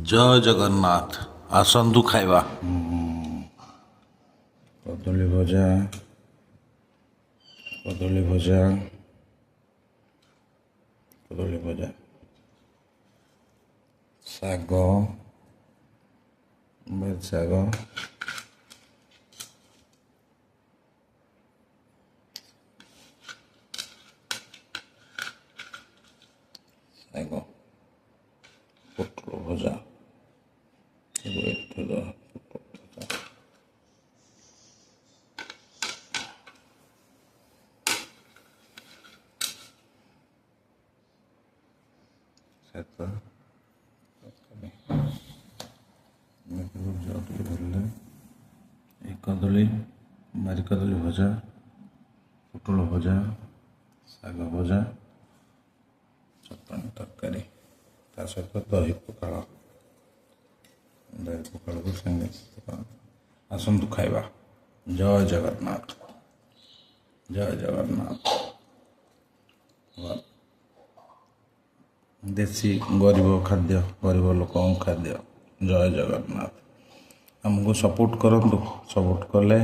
ଜୟ ଜଗନ୍ନାଥ। ଆସନ୍ତୁ ଖାଇବା। କଦଳୀ ଭଜା, କଦଳୀ ଭଜା, କଦଳୀ ଭଜା, ଶାଗ, ଶାଗ, ଶାଗ, ପୋଟଳ ଭଜା। ପୋଟଳ ଭଜା ସହିତ ତରକାରୀ। ଟିକେ ଧରିଲେ ଏଇ କଦଳୀ, ବାରି କଦଳୀ ଭଜା, ପୋଟଳ ଭଜା, ଶାଗ ଭଜା, ଚଟଣି, ତରକାରୀ, ତା ସହିତ ଦହି ପଖାଳ। ଦହି ପଖାଳକୁ ସାଙ୍ଗେ। ଆସନ୍ତୁ ଖାଇବା। ଜୟ ଜଗନ୍ନାଥ, ଜୟ ଜଗନ୍ନାଥ। ଦେଶୀ ଗରିବ ଖାଦ୍ୟ, ଗରିବ ଲୋକଙ୍କ ଖାଦ୍ୟ। ଜୟ ଜଗନ୍ନାଥ। ଆମକୁ ସପୋର୍ଟ କରନ୍ତୁ। ସପୋର୍ଟ କଲେ